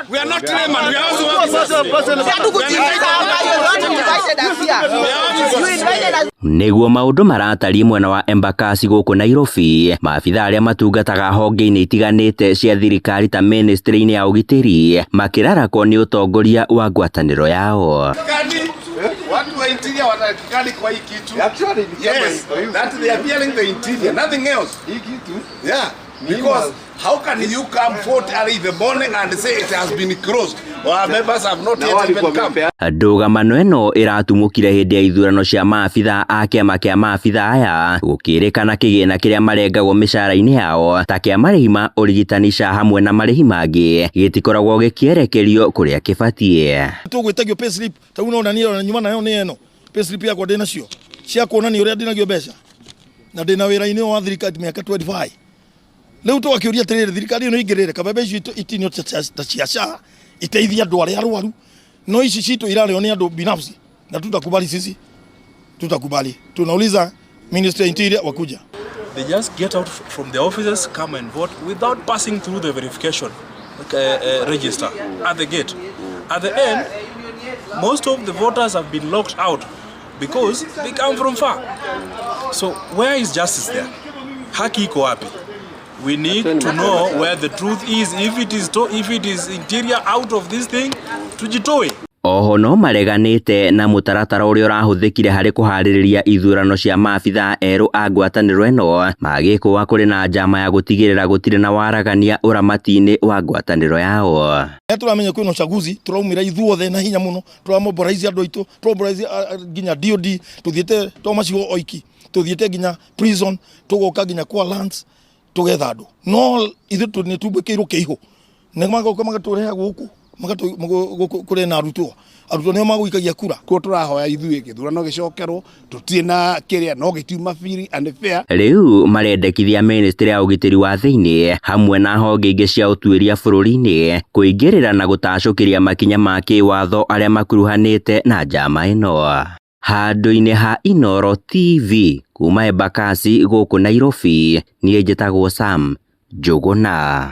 We are not laymen. We are also officers. Nĩguo maũndũ maratariĩ mwena wa Embakasi gũkũ Nairobi, maabitha arĩa matungataga honge-inĩ itiganĩte cia thirikari ta ministry-inĩ ya ũgitĩri makĩrarakwo nĩ ũtongoria wa ngwatanĩro yao. Watu wa interior watakikani kwa hii kitu. Actually, ni kama Yes, iko hivi. that they are appealing the interior, nothing else. Hii kitu Yeah. Because how can you come 4 early in the morning and say it has been closed? Our members have not na yet walikuwa even come. wamepea Ndũgamano ĩno ĩratumũkire hĩndĩ ya ithurano cia maabitha a kĩama kĩa maabitha aya gũkĩrĩkana kĩgĩna kĩrĩa marengagwo mĩcara-inĩ yao ta kĩa marĩhi ma ũrigitani SHA hamwe na marĩhi mangĩ gĩtikoragwo gĩkĩerekerio kũrĩa kĩbatiĩ. Tũgwĩtagio pay slip ta rĩu nona niĩ ona nyuma nayo nĩ ĩno pay slip yakwa ndĩ nacio cia kuonania ũrĩa ndĩnagio mbeca na ndĩna wĩra-inĩ wa thirikari mĩaka 25. Rĩu tũgakĩũria atĩrĩrĩ, thirikari ĩno ĩingĩrĩre kabembe icio itinio ta cia SHA iteithie andũ arĩa arwaru, no ici citũ irarĩo nĩ andũ binafsi na tutakubali sisi tutakubali. Tunauliza Ministry ya Interior wakuja. They just get out from the offices, come and vote without passing through the verification register at the gate. At the end, most of the voters have been locked out because they come from far. So where is justice there? Haki iko wapi? We need to know where the truth is. If it is interior out of this thing, tujitoe. Oho no mareganĩte na mũtaratara ũrĩa ũrahũthĩkire harĩ kũharĩrĩria ithurano cia maabitha erũ a ngwatanĩro ĩno magĩkũa kũrĩ na njama ya gũtigĩrĩra gũtirĩ na waragania ũramati-inĩ wa ngwatanĩro yao. Nĩ tũramenya kwĩna uchaguzi, tũraumĩra ithuothe na hinya mũno, tũramobilize andũ aitũ, tũramobilize nginya DOD, tũthiĩte to macigo oiki, tũthiĩte nginya prison, tũgoka nginya kwa lands tũgetha andũ, no ithuĩ nĩ tumbĩkĩirwo kĩihũ nĩ magoka magatũreha gũkũ gũkũ kũrĩ na arutwo, arutwo nĩo magũikagia kura. Kuo tũrahoya ithuĩ gĩthurano gĩcokerwo, tũtirĩ na kĩrĩa no gĩtiuma free and fair. Rĩu marendekithia ministry ya ũgitĩri wa thĩinĩ hamwe na honge ingĩ cia ũtuĩria bũrũri-inĩ kũingĩrĩra na gũtacũkĩria makinya ma kĩwatho arĩa makuruhanĩte na njama ĩno. Handũ-inĩ ha Inooro TV kuma Embakasi gũkũ Nairobi, niĩ njĩtagwo Sam Njũgũna.